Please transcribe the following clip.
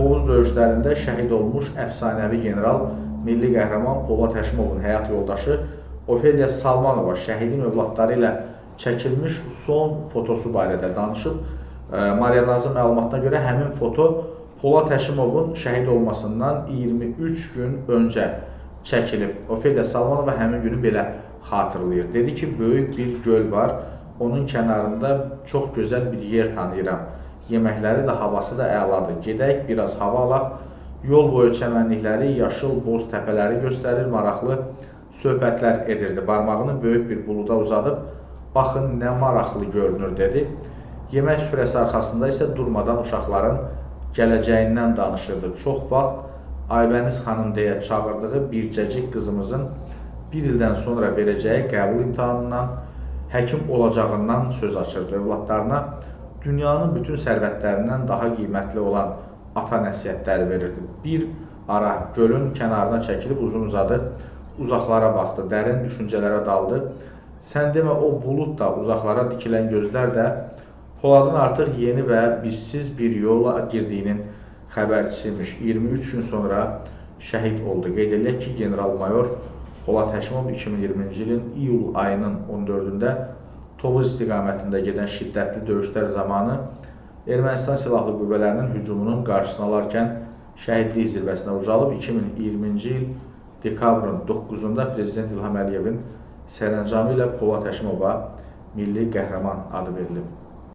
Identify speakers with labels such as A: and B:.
A: Tovuz döyüşlərində şəhid olmuş əfsanəvi general, milli qəhrəman Polad Həşimovun həyat yoldaşı Ofelia Salmanova şəhidin övladları ilə çəkilmiş son fotosu barədə danışıb. Mariya Nazın məlumatına görə həmin foto Polad Həşimovun şəhid olmasından 23 gün öncə çəkilib. Ofelia Salmanova həmin günü belə xatırlayır. Dedi ki, böyük bir göl var, onun kənarında çox gözəl bir yer tanıyıram. Yeməkləri də, havası da əladır. Gedək, biraz hava alaq. Yol boyu çəmənlikləri, yaşıl boz təpələri göstərir, maraqlı söhbətlər edirdi. Barmağını böyük bir buluda uzadıb, baxın nə maraqlı görünür, dedi. Yemək süfrəsi arxasında isə durmadan uşaqların gələcəyindən danışırdı. Çox vaxt Aybəniz xanım deyə çağırdığı bircəcik qızımızın bir ildən sonra verəcəyi qəbul imtahanından, həkim olacağından söz açırdı. Övladlarına dünyanın bütün sərvətlərindən daha qiymətli olan ata nəsihətləri verirdi. Bir ara gölün kənarına çəkilib uzun-uzadı uzaqlara baxdı, dərin düşüncələrə daldı. Sən demə o bulud da, uzaqlara dikilən gözlər də Poladın artıq yeni və bizsiz bir yola girdiyinin xəbərçisiymiş. 23 gün sonra şəhid oldu. Qeyd eləyək ki, general-mayor Polad Həşimov 2020-ci ilin iyul ayının 14-ündə Tovuz istiqamətində gedən şiddətli döyüşlər zamanı Ermənistan Silahlı Qüvvələrinin hücumunun qarşısını alarkən şəhidlik zirvəsinə ucalıb. 2020-ci il dekabrın 9-da Prezident İlham Əliyevin sərəncamı ilə Polad Həşimova milli qəhrəman adı verilib.